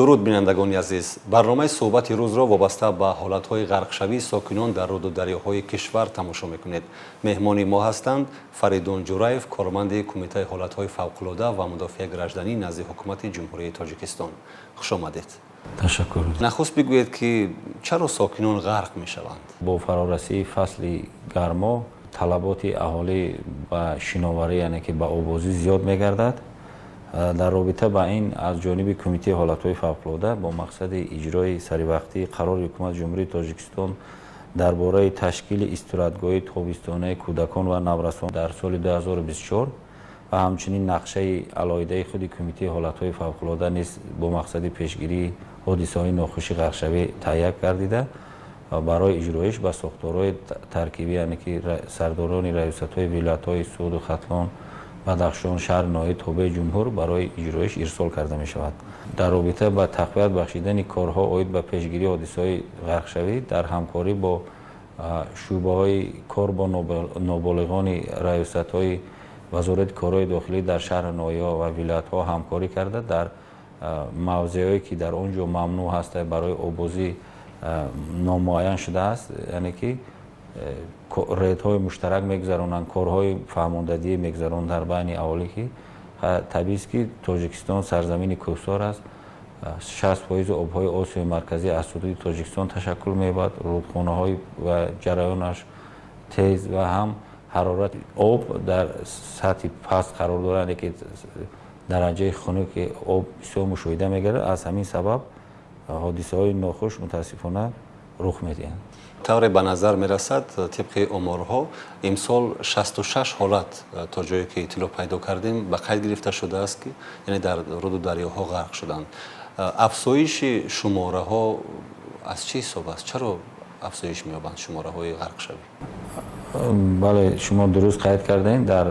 Дуруд, бинандагони азиз. Барномаи «Суҳбати рӯзро» вобаста ба ҳолатҳои ғарқшавии сокинон дар руду дарёҳои кишвар тамошо мекунед. Меҳмони мо ҳастанд Фаридун Ҷураев, корманди Кумитаи ҳолатҳои фавқулода ва мудофиаи гражданӣ назди Ҳукумати Ҷумҳурии Тоҷикистон. Хуш омадед. Ташаккур. Нахуст бигӯед, ки чаро сокинон ғарқ мешаванд? Бо фарорасии фасли гармо талаботи аҳолӣ ба шиноварӣ, яъне ки ба оббозӣ, зиёд мегардад. Дар робита ба ин аз ҷониби Кумитаи ҳолатҳои фавқулода бо мақсади иҷрои саривақтии қарори Ҳукумати Ҷумҳурии Тоҷикистон дар бораи ташкили истироҳатгоҳи тобистонаи кӯдакон ва наврасон дар соли 2024 ва ҳамчунин нақшаи алоҳидаи худи Кумитаи ҳолатҳои фавқулода низ бо мақсади пешгирии ҳодисаҳои нохуши ғарқшавӣ таҳия гардида, барои иҷроиш ба сохторҳои таркибӣ, яъне ки сардорони раёсатҳои вилоятҳои Суғду Хатлон, Бадахшон, шаҳр, ноҳияи тобеи ҷумҳур барои иҷроиш ирсол карда мешавад. Дар робита ба тақвият бахшидани корҳо оид ба пешгирии ҳодисаҳои ғарқшавӣ дар ҳамкорӣ бо шӯъбаҳои кор бо ноболиғони раёсатҳои Вазорати корҳои дохилӣ дар шаҳр, ноҳияҳо ва вилоятҳо ҳамкорӣ карда, дар мавзеъҳое, ки дар он ҷо мамнӯъ ҳаста барои оббозӣ номуайян шудааст, яъне ки рейдҳои муштарак мегузаронанд, корҳои фаҳмондадиӣ мегузаронанд дар байни аҳолӣ, ки табиист, ки Тоҷикистон сарзамини кӯҳсор аст, 60% обҳои Осиёи Марказӣ аз ҳудуди Тоҷикистон ташаккул меёбад, рудхонаҳои ва ҷараёнаш тез ва ҳам ҳарорати об дар сатҳи паст қарор дорад, яъне ки дараҷаи хунуки об бисёр мушоҳида мегардад. Аз ҳамин сабаб ҳодисаҳои нохуш, мутаассифона, рух медиҳанд. Тавре ба назар мерасад, тибқи оморҳо, имсол 66 ҳолат, то ҷое ки иттилоъ пайдо кардем, ба қайд гирифта шудааст, ки яъне дар руду дарёҳо ғарқ шуданд. Афзоиши шумораҳо аз чӣ ҳисоб аст? Чаро афзоиш меёбанд шумораҳои ғарқшавӣ? Бале, шумо дуруст қайд кардем. Дар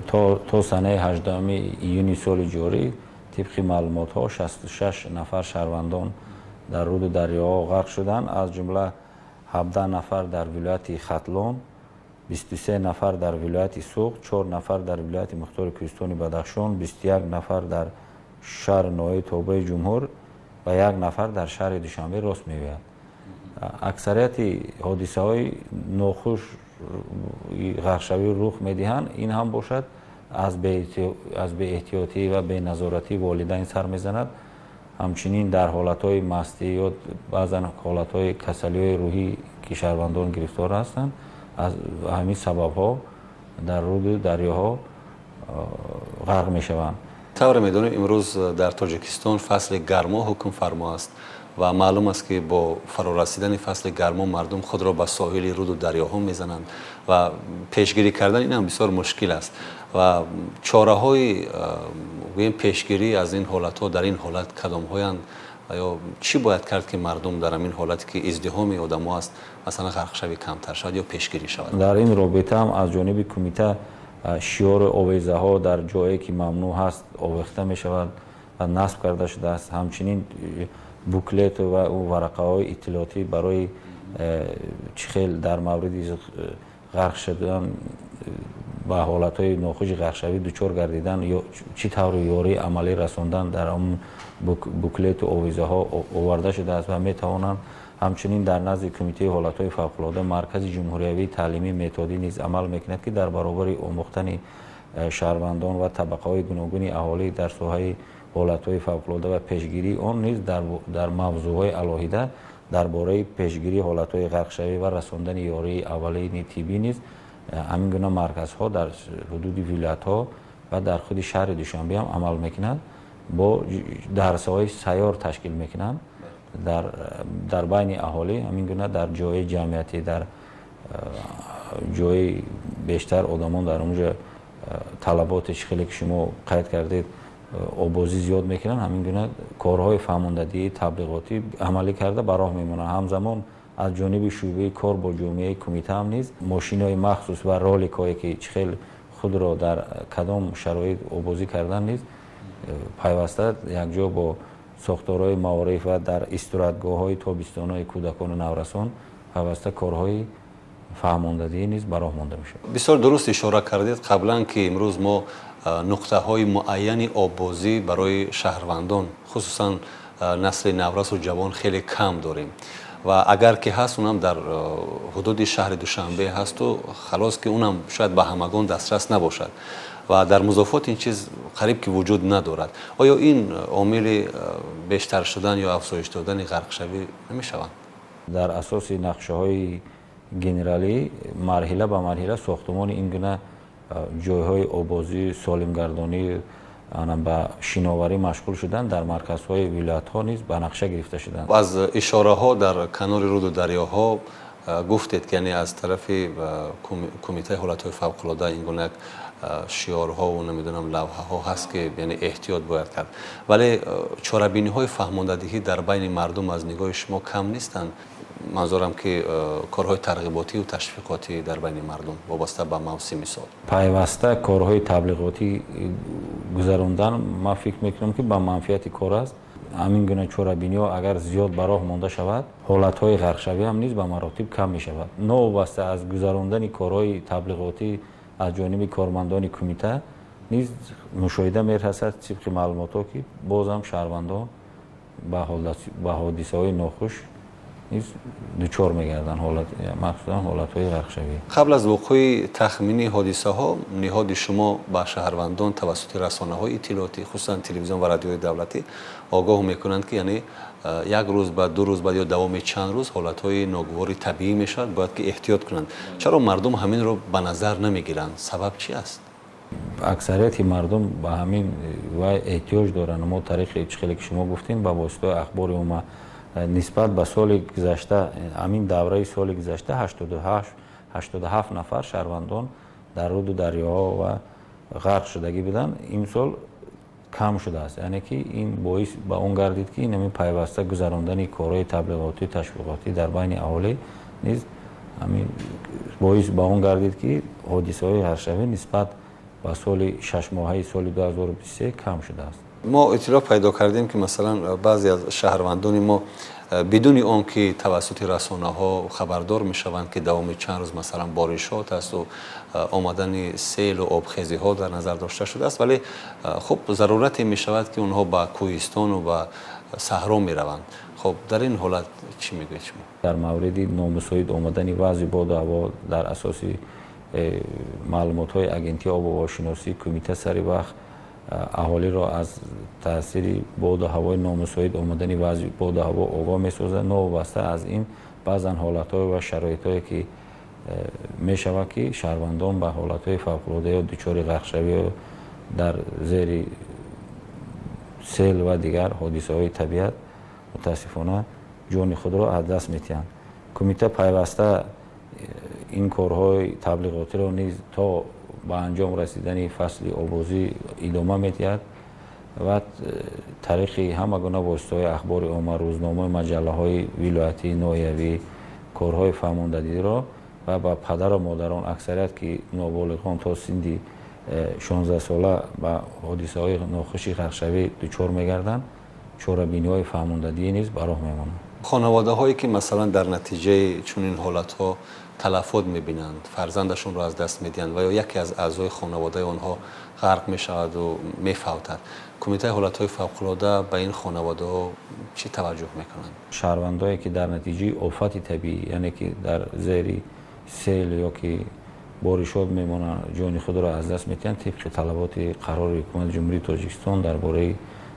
то санаи 18 июни соли ҷорӣ тибқи маълумотҳо 66 нафар шаҳрвандон дар руду дарёҳо ғарқ шуданд, аз ҷумла 17 нафар дар вилояти Хатлон, 23 нафар дар вилояти Суғд, 4 нафар дар вилояти Мухтори Кӯҳистони Бадахшон, 21 нафар дар шаҳри ноҳияи тобеи ҷумҳур ва як нафар дар шаҳри Душанбе рост меояд. Аксарияти ҳодисаҳои нохуш ғарқшавӣ рух медиҳанд, ин ҳам бошад аз беэҳтиётӣ ва беназоратии волидайн сар мезанад. Ҳамчунин дар ҳолатҳои мастӣ ё баъзан ҳолатҳои касалиҳои рӯҳӣ, ки шаҳрвандон гирифтор ҳастанд, аз ҳамин сабабҳо дар руду дарёҳо ғарқ мешаванд. Тавре медонем, имрӯз дар Тоҷикистон фасли гармо ҳукмфармо аст ва маълум аст, ки бо фарорасидани фасли гармо мардум худро ба соҳили руду дарёҳо мезананд ва пешгирӣ кардан ин ҳам бисёр мушкил аст. Ва чораҳои, гӯем, пешгирӣ аз ин ҳолатҳо дар ин ҳолат кадомҳоянд ва ё чӣ бояд кард, ки мардум дар ҳамин ҳолате, ки издиҳоми одамо аст, масалан, ғарқшавӣ камтар шавад ё пешгирӣ шавад? Дар ин робита ҳам аз ҷониби кумита шиёру овезаҳо дар ҷое, ки мамнӯъ ҳаст, овехта мешавад ва насб карда шудааст. Ҳамчунин буклету ва варақаҳои иттилоотӣ барои чӣ хел дар мавриди ғарқ шудан, ба ҳолатҳои нохуши ғарқшавӣ дучор гардидан ё чӣ тавр ёрии амалӣ расондан дар он буклету овезаҳо оварда шудааст ва метавонанд. Ҳамчунин дар назди Кумитаи ҳолатҳои фавқулода Маркази ҷумҳуриявии таълимии методӣ низ амал мекунад, ки дар баробари омӯхтани шаҳрвандон ва табақаҳои гуногуни аҳолӣ дар соҳаи ҳолатҳои фавқулода ва пешгирии он низ дар мавзӯъҳои алоҳида дар бораи пешгирии ҳолатҳои ғарқшавӣ ва расондани ёрии аввалини тиббӣ низ ҳамин гуна марказҳо дар ҳудуди вилоятҳо ва дар худи шаҳри Душанбе ҳам амал мекунанд, бо дарсҳои сайёр ташкил мекунанд дар байни аҳолӣ. Ҳамин гуна дар ҷои ҷамъиятӣ, дар ҷои бештар одамон дар онҷо талаботи, чӣ хеле ки шумо қайд кардед, оббозӣ зиёд мекунанд, ҳамин гуна корҳои фаҳмондадиҳӣ, таблиғотӣ амалӣ карда ба роҳ мемонанд. Ҳамзамон аз ҷониби шӯъбаи кор бо ҷомеаи кумита ҳам низ мошинҳои махсус ва роликҳое, ки чӣ хел худро дар кадом шароит оббозӣ кардан, низ пайваста якҷо бо сохторҳои маориф ва дар истироҳатгоҳҳои тобистонаи кӯдакону наврасон пайваста корҳои фаҳмондадиҳӣ низ ба роҳ монда мешавад. Бисёр дуруст ишора кардед қаблан, ки имрӯз мо нуқтаҳои муайяни оббозӣ барои шаҳрвандон, хусусан насли наврасу ҷавон хеле кам дорем ва агар ки ҳаст, унам дар ҳудуди шаҳри Душанбе ҳасту халос, ки унам шояд ба ҳамагон дастрас набошад ва дар музофот ин чиз қариб ки вуҷуд надорад. Оё ин омили бештар шудан ё афзоиш додани ғарқшавӣ намешаванд? Дар асоси нақшаҳои генералӣ марҳила ба марҳила сохтумони ин гуна ҷойҳои обозӣ, солимгардонӣ, ба шиноварӣ машғул шудан дар марказҳои вилоятҳо низ ба нақша гирифта шуданд. Аз ишораҳо дар канори руду дарёҳо гуфтед, ки яъне аз тарафи Кумитаи ҳолатҳои фавқулода ин гуна шиорҳову, намедонам, лавҳаҳо ҳаст, ки яъне эҳтиёт бояд кард, вале чорабиниҳои фаҳмондадиҳӣ дар байни мардум аз нигоҳи шумо кам нестанд? Манзурам ки корҳои тарғиботию ташвиқотӣ дар байни мардум вобаста ба мавсими сол. Пайваста корҳои таблиғотӣ гузарондан, ман фикр мекунам, ки ба манфиати кор аст. Ҳамин гуна чорабиниҳо агар зиёд ба роҳ монда шавад, ҳолатҳои ғарқшавӣ ҳам низ ба маротиб кам мешавад. Новобаста аз гузарондани корҳои таблиғотӣ аз ҷониби кормандони кумита низ мушоҳида мерасад, тибқи маълумотҳо, ки бозам шаҳрвандон ба ҳодисаҳои нохуш низ дучор мегарданд, махсусан ҳолатҳои ғарқшавӣ. Қабл аз вуқӯи тахминии ҳодисаҳо ниҳоди шумо ба шаҳрвандон тавассути расонаҳои иттилоотӣ, хусусан телевизион ва радиои давлатӣ, огоҳ мекунанд, ки яъне як рӯз баъд, 2 рӯз баъд ё давоми чанд рӯз ҳолатҳои ногувори табиӣ мешавад, бояд ки эҳтиёт кунанд. Чаро мардум ҳаминро ба назар намегиранд? Сабаб чи аст? Аксарияти мардум ба ҳамин вай эҳтиёҷ доранд. Мо тариқи чӣ хеле ки шумо гуфтем, ба воситаи ахбори умма нисбат ба соли гузашта, ҳамин давраи соли гузашта, 87 нафар шаҳрвандон дар руду дарёҳо ва ғарқ шудагӣ буданд. Имсол кам шудааст, яъне ки ин боис ба он гардид, ки ин пайваста гузарондани корҳои таблиғотӣ, ташвиқотӣ дар байни аҳолӣ низ ҳамин боис ба он гардид, ки ҳодисаҳои ғарқшавӣ нисбат ба соли шашмоҳаи соли 2023 кам шудааст. Мо иттилоъ пайдо кардем, ки масалан баъзе аз шаҳрвандони мо бидуни он ки тавассути расонаҳо хабардор мешаванд, ки давоми чанд рӯз масалан боришот асту омадани селу обхезиҳо дар назар дошта шудааст, вале хуб зарурате мешавад, ки онҳо ба кӯҳистону ба саҳро мераванд. Хуб, дар ин ҳолат чӣ мегӯед шумо? Дар мавриди номусоид омадани вазъи боду ҳаво дар асоси маълумотҳои Агентии обу ҳавошиносӣ кумита сари вақт аҳолиро аз таъсири боду ҳавои номусоид омадани вазъи боду ҳаво огоҳ месозад. Новобаста аз ин, баъзан ҳолатҳое ва шароитҳое ки мешавад, ки шаҳрвандон ба ҳолатҳои фавқулода ё дучори ғарқшавӣ дар зери сел ва дигар ҳодисаҳои табиат мутаассифона ҷони худро аз даст метиҳанд. Кумита пайваста ин корҳои таблиғотиро низ то ба анҷом расидани фасли обозӣ идома медиҳад ва тариқи ҳама гуна воситаҳои ахбори омма, рӯзнома, маҷаллаҳои вилоятӣ, ноҳиявӣ корҳои фаҳмондадиро ва ба падару модарон, аксарият ки ноболиғон то синни 16 сола ба ҳодисаҳои нохуши ғарқшавӣ дучор мегарданд, чорабиниҳои фаҳмондадӣ низ ба роҳ мемонанд. Хонаводаҳое ки масалан дар натиҷаи чунин ҳолатҳо талафот мебинанд, фарзандашонро аз даст медиҳанд ва ё яке аз аъзои хонаводаи онҳо ғарқ мешаваду мефавтад, Кумитаи ҳолатҳои фавқулода ба ин хонаводаҳо чӣ таваҷҷӯҳ мекунанд? Шаҳрвандое ки дар натиҷаи офати табиӣ, яъне ки дар зери сел ё ки боришот мемонанд, ҷони худро аз даст медиҳанд, тибқи талаботи қарори Ҳукумати Ҷумҳурии Тоҷикистон дар бораи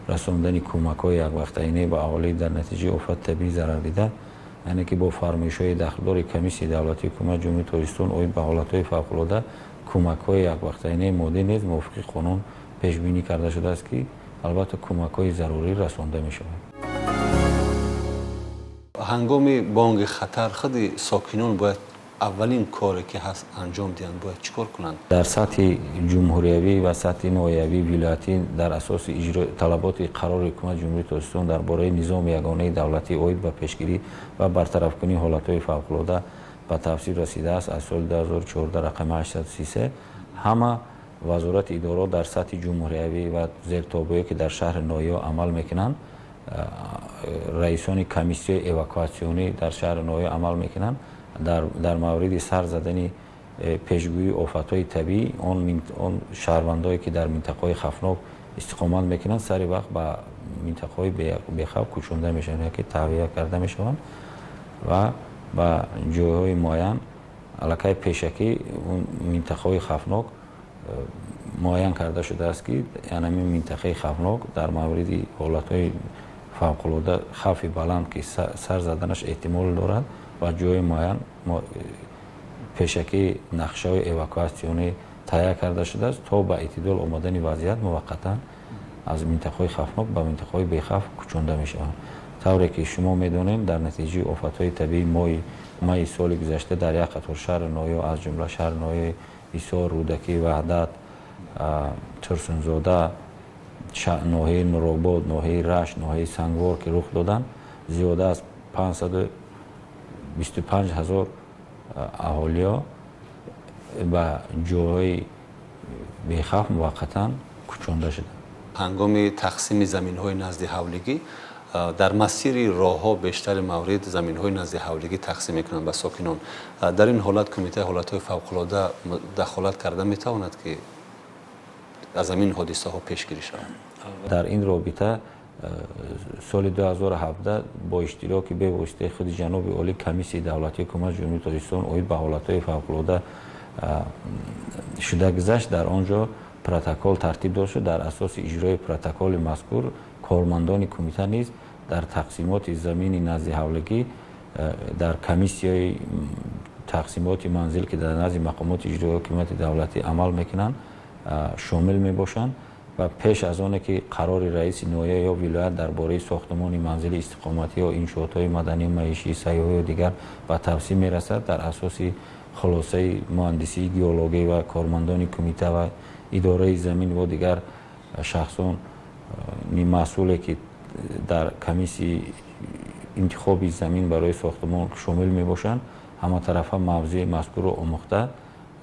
расондани кӯмакҳои яквақтаинӣ ба аҳолӣ дар натиҷаи офати табиӣ зарардида, яъне ки бо фармоишҳои дахлдори Комиссияи давлатии Ҳукумати Ҷумҳурии Тоҷикистон оид ба ҳолатҳои фавқулода кӯмакҳои яквақтаинаи моддӣ низ мувофиқи қонун пешбинӣ карда шудааст, ки албатта кӯмакҳои зарурӣ расонда мешавад. Ҳангоми бонги хатар худи сокинон бояд аввалин коре ки ҳаст анҷом диҳанд, бояд чӣ кор кунанд? Дар сатҳи ҷумҳуриявӣ ва сатҳи ноҳиявӣ, вилоятӣ дар асоси талаботи қарори Ҳукумати Ҷумҳурии Тоҷикистон дар бораи низоми ягонаи давлатӣ оид ба пешгирӣ ва бартарафкунии ҳолатҳои фавқулода ба тавсиф расидааст аз соли 2014 рақами 833, ҳама вазорати идораҳо дар сатҳи ҷумҳуриявӣ ва зертобеое ки дар шаҳри ноҳияҳо амал мекунанд, раисони комиссияи эвакуатсионӣ дар шаҳри ноҳия амал мекунанд, дар мавриди сар задани пешгӯии офатҳои табиӣ он шаҳрвандое ки дар минтақаҳои хавфнок истиқомат мекунанд, сари вақт ба минтақаҳои бехавф кӯчонда мешаванд, яке таҳвия карда мешаванд ва ба ҷойҳои муайян аллакай пешакӣ минтақаҳои хавфнок муайян карда шудааст, ки ҳамин минтақаи хавфнок дар мавриди ҳолатҳои фавқулода хавфи баланд, ки сар заданаш эҳтимол дорад, ба ҷои муайян пешакӣ нақшаҳои эвакуатсионӣ таҳия карда шудааст, то ба эътидол омадани вазъият муваққатан аз минтақаҳои хавфнок ба минтақаҳои бехавф кӯчонда мешаванд. Тавре ки шумо медонем, дар натиҷаи офатҳои табиӣ моҳи майи соли гузашта дар як қатор шаҳру ноҳияҳо, аз ҷумла шаҳру ноҳияи Ҳисор, Рӯдакӣ, Ваҳдат, Турсунзода, ноҳияи Нуробод, ноҳияи Рашт, ноҳияи Сангвор, ки рух доданд, зиёда аз 525 ҳазор аҳолиҳо ба ҷойҳои бехавф муваққатан кӯчонда шуданд. Ҳангоми тақсими заминҳои назди ҳавлигӣ дар масири роҳҳо бештари маврид заминҳои назди ҳавлигӣ тақсим мекунанд ба сокинон. Дар ин ҳолат Кумитаи ҳолатҳои фавқулода дахолат карда метавонад, ки аз ҳамин ҳодисаҳо пешгирӣ шавад? Дар ин робита соли 2017 бо иштироки бевоситаи худи ҷаноби олӣ Комиссияи давлатии ҳукумати Ҷумҳурии Тоҷикистон оид ба ҳолатҳои фавқулода шуда гузашт. Дар он ҷо протокол тартиб дод шуд. Дар асоси иҷрои протоколи мазкур кормандони кумита низ дар тақсимоти замини назди ҳавлигӣ дар комиссияи тақсимоти манзил, ки дар назди мақомоти иҷроии ҳукумати давлатӣ амал мекунанд, шомил мебошанд ва пеш аз оне ки қарори раиси ноҳия ё вилоят дар бораи сохтмони манзили истиқоматӣ ё иншоотҳои маданию маишӣ, сайёҳӣ ё дигар ба тавсия мерасад, дар асоси хулосаи муҳандисии геологӣ ва кормандони кумита ва идораи замин ва дигар шахсони масъуле, ки дар комиссияи интихоби замин барои сохтмон шомил мебошанд, ҳаматарафа мавзӯи мазкурро омӯхта,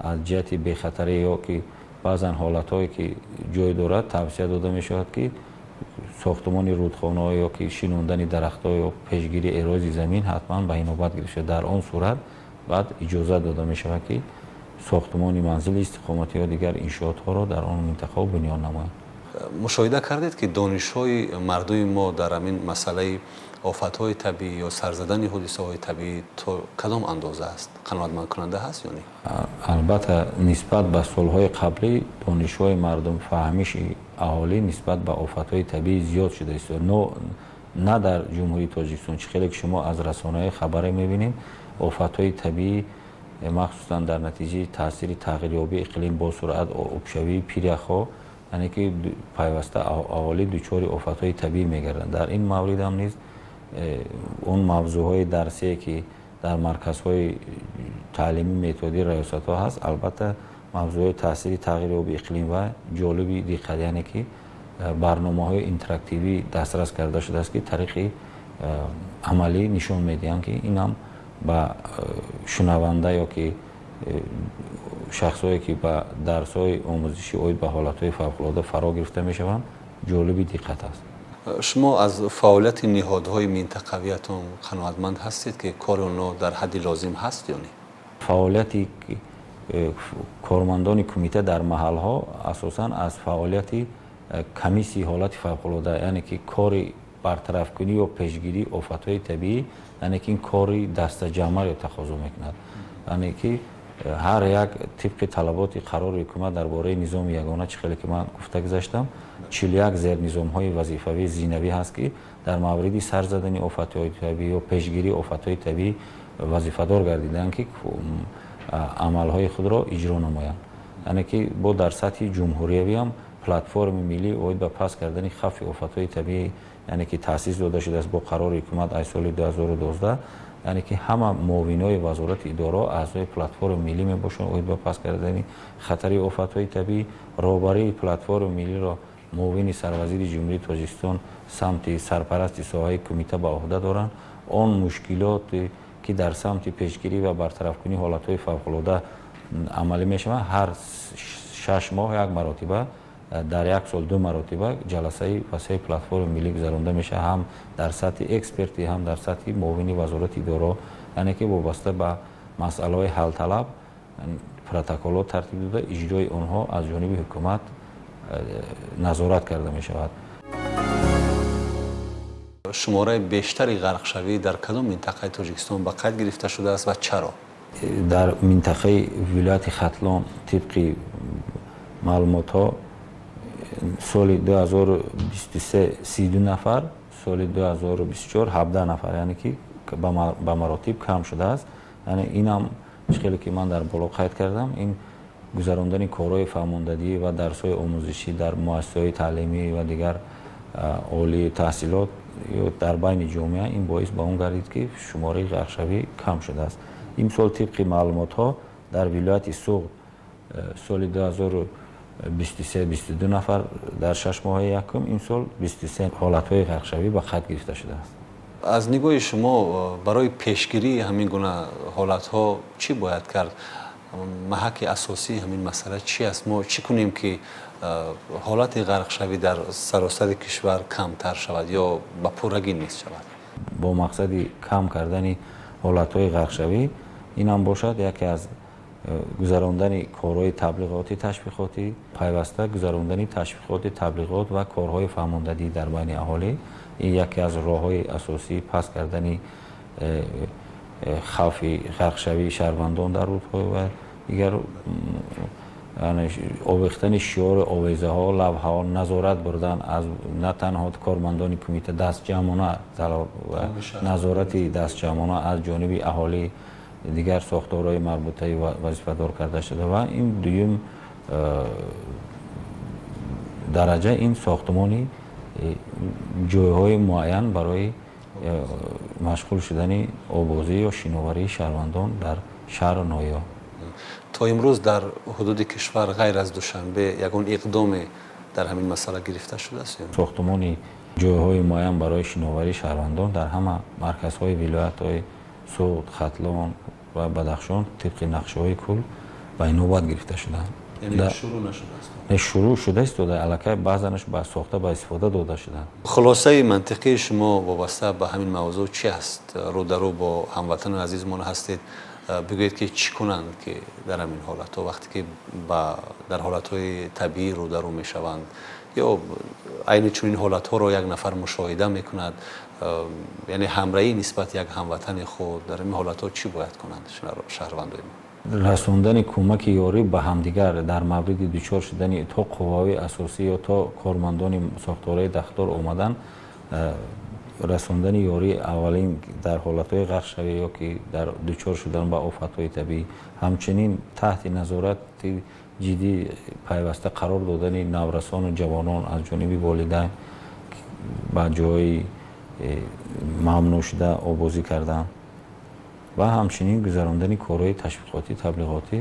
аз ҷиҳати бехатарӣ ё ки баъзан ҳолатҳое ки ҷой дорад, тавсия дода мешавад, ки сохтмони рӯдхонаҳо ё ки шинондани дарахтҳо ё пешгирии эрозии замин ҳатман ба инобат гирифта шавад. Дар он сурат баъд иҷозат дода мешавад, ки сохтмони манзили истиқоматӣ ё дигар иншоотҳоро дар он минтақаҳо бунёд намоянд. Мушоҳида кардед, ки донишҳои мардуми мо дар ҳамин масъалаи офатҳои табиӣ ё сарзадани ҳодисаҳои табиӣ то кадом андоза аст? Қаноатмандкунанда ҳаст ё не? Албатта, нисбат ба солҳои қаблӣ донишҳои мардум, фаҳмиши аҳолӣ нисбат ба офатҳои табиӣ зиёд шуда истод. На дар Ҷумҳурии Тоҷикистон, чӣ хеле ки шумо аз расонаҳои хабаре мебинед, офатҳои табиӣ махсусан дар натиҷаи таъсири тағйирёбии иқлим бо суръат обшавии пиряхҳо, яъне ки пайваста аҳолӣ дучори офатҳои табиӣ мегарданд. Дар ин маврид ҳам низ он мавзӯъҳои дарсие, ки дар марказҳои таълимӣ методии раёсатҳо ҳаст, албатта мавзӯъҳои таъсири тағйирёбии иқлим ва ҷолиби диққат, яъне ки барномаҳои интерактивӣ дастрас карда шудааст, ки тариқи амалӣ нишон медиҳанд, ки ин ҳам ба шунаванда ё ки шахсҳое, ки ба дарсҳои омӯзишӣ оид ба ҳолатҳои фавқулода фаро гирифта мешаванд, ҷолиби диққат аст. Шумо аз фаъолияти ниҳодҳои минтақавиятон қаноатманд ҳастед, ки кори онҳо дар ҳадди лозим ҳаст ё не? Фаъолияти кормандони кумита дар маҳалҳо асосан аз фаъолияти комиссияи ҳолати фавқулода, яъне ки кори бартарафкунӣ ё пешгирии офатҳои табиӣ, яъне ки ин кори дастаҷамъаро тақозо мекунад, яъне ки ҳар як тибқи талаботи қарори ҳукумат дар бораи низоми ягона, чӣ хеле ки ман гуфта гузаштам, 41 зернизомҳои вазифавии зинавӣ ҳаст, ки дар мавриди сар задани офатҳои табиӣ ё пешгирии офатҳои табиӣ вазифадор гардиданд, ки амалҳои худро иҷро намоянд. Яъне ки бо дар сатҳи ҷумҳуриявӣ ҳам платформи миллӣ оид ба паст кардани хавфи офатҳои табиӣ, яъне ки таъсис дода шудааст бо қарори ҳукумат аз соли 2012, яъне ки ҳама муовинои вазорати идораҳо аъзои платформи миллӣ мебошанд оид ба паст кардани хатари офатҳои табиӣ. Роҳбарии платформи миллиро муовини сарвазири Ҷумҳурии Тоҷикистон самти сарпарасти соҳаи кумита ба уҳда доранд. Он мушкилоте ки дар самти пешгирӣ ва бартарафкунии ҳолатҳои фавқулода амалӣ мешаванд, ҳар 6 моҳ як маротиба, дар як сол 2 маротиба ҷаласаи васеи платформи миллӣ гузаронда мешавад, ҳам дар сатҳи экспертӣ, ҳам дар сатҳи муовини вазорати идораҳо, яъне ки вобаста ба масъалаҳои ҳалталаб протоколҳо тартиб дода, иҷрои онҳо аз ҷониби ҳукумат назорат карда мешавад. Шумораи бештари ғарқшавӣ дар кадом минтақаи Тоҷикистон ба қайд гирифта шудааст ва чаро? Дар минтақаи вилояти Хатлон тибқи маълумотҳо соли 2023 32 нафар, соли 2024 17 нафар, яъне ки ба маротиб кам шудааст. Яъне инам чӣ хеле ки ман дар боло қайд кардам, ин гузарондани корҳои фаҳмондадӣ ва дарсҳои омӯзишӣ дар муассисаҳои таълимӣ ва дигар олии таҳсилот дар байни ҷомеа ин боис ба он гардид, ки шумораи ғарқшавӣ кам шудааст. Имсол тибқи маълумотҳо дар вилояти Суғд соли 2023 22 нафар дар 6 моҳаи якум, имсол 23 ҳолатҳои ғарқшавӣ ба қайд гирифта шудааст. Аз нигоҳи шумо барои пешгирии ҳамин гуна ҳолатҳо чӣ бояд кард? Маҳаки асосии ҳамин масъала чӣ аст? Мо чӣ кунем, ки ҳолати ғарқшавӣ дар саросари кишвар камтар шавад ё ба пуррагӣ нест шавад? Бо мақсади кам кардани ҳолатҳои ғарқшавӣ инам бошад яке аз гузарондани корҳои таблиғотӣ, ташвиқотӣ, пайваста гузарондани ташвиқоти таблиғот ва корҳои фаҳмондадӣ дар байни аҳолӣ. Ин яке аз роҳҳои асосии паст кардани хавфи ғарқшавии шаҳрвандон дар рӯдҳо ва дигар овехтани шиори овезаҳо, лавҳаҳо, назорат бурдан аз на танҳо кормандони кумита, дастҷамъона ва назорати дастҷамъона аз ҷониби аҳолӣ, дигар сохторҳои марбутаи вазифадор карда шуда ва ин дуюм дараҷа ин сохтмони ҷойҳои муайян барои машғул шудани обозӣ ё шиноварии шаҳрвандон дар шаҳру ноҳияҳо. То имрӯз дар ҳудуди кишвар ғайр аз Душанбе ягон иқдоме дар ҳамин масъала гирифта шудааст? Сохтмони ҷойҳои муайян барои шиноварии шаҳрвандон дар ҳама марказҳои вилоятҳои Суғд, Хатлон ва Бадахшон тибқи нақшаҳои кул ба инобат гирифта шудаанд. Яъне шурӯъ нашудааст? Не, шурӯъ шудааст, аллакай баъзанаш ба сохта ба истифода дода шуданд. Хулосаи мантиқии шумо вобаста ба ҳамин мавзӯъ чӣ аст? Рӯ дар рӯ бо ҳамватанони азизмон ҳастед, бигӯед ки чӣ кунанд, ки дар ҳамин ҳолатҳо вақте ки дар ҳолатҳои табиӣ рӯ дар рӯ мешаванд ё айни чунин ҳолатҳоро як нафар мушоҳида мекунад, яъне ҳамраҳӣ нисбат як ҳамватани худ дар ҳамин ҳолатҳо чӣ бояд кунанд шаҳрвандои мо? Расондани кӯмаки ёрӣ ба ҳамдигар дар мавриди дучор шудани то қувваҳои асосӣ ё то кормандони сохторҳои дахлдор омадан, расондани ёрии аввалин дар ҳолатҳои ғарқшавӣ ё ки дар дучор шудан ба офатҳои табиӣ, ҳамчунин таҳти назорати ҷиддӣ пайваста қарор додани наврасону ҷавонон аз ҷониби волидайн ба ҷойи мамнӯъ шуда обозӣ кардан ва ҳамчунин гузарондани корҳои ташвиқотӣ, таблиғотӣ,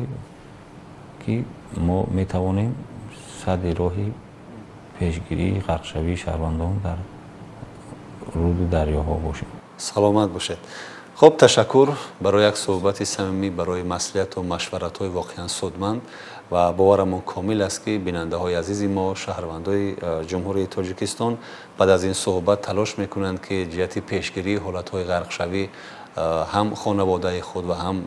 ки мо метавонем садди роҳи пешгирии ғарқшавии шаҳрвандон дар рӯду дарёҳо бошем. Саломат бошед. Хуб, ташаккур барои як суҳбати самимӣ, барои маслиҳату машваратҳои воқеан судманд ва боварамон комил аст, ки бинандаҳои азизи мо, шаҳрвандои Ҷумҳурии Тоҷикистон баъд аз ин суҳбат талош мекунанд, ки ҷиҳати пешгирии ҳолатҳои ғарқшавӣ ҳам хонаводаи худ ва ҳам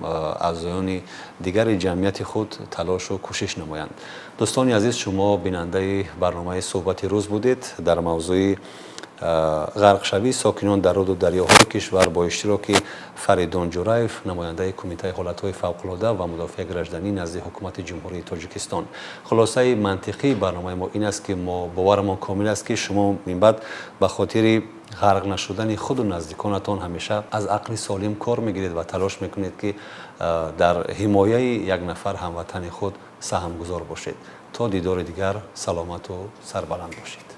аъзоёни дигари ҷамъияти худ талошу кӯшиш намоянд. Дӯстони азиз, шумо бинандаи барномаи суҳбати рӯз будед дар мавзӯи ғарқшавии сокинон дар рӯду дарёҳои кишвар бо иштироки Фаридун Ҷураев, намояндаи Кумитаи ҳолатҳои фавқулода ва мудофиаи гражданӣ назди Ҳукумати Ҷумҳурии Тоҷикистон. Хулосаи мантиқии барномаи мо ин аст, ки мо боварамон комил аст, ки шумо минбаъд ба хотири ғарқ нашудани худу наздиконатон ҳамеша аз ақли солим кор мегиред ва талош мекунед, ки дар ҳимояи як нафар ҳамватани худ саҳмгузор бошед. То дидори дигар саломату сарбаланд бошед.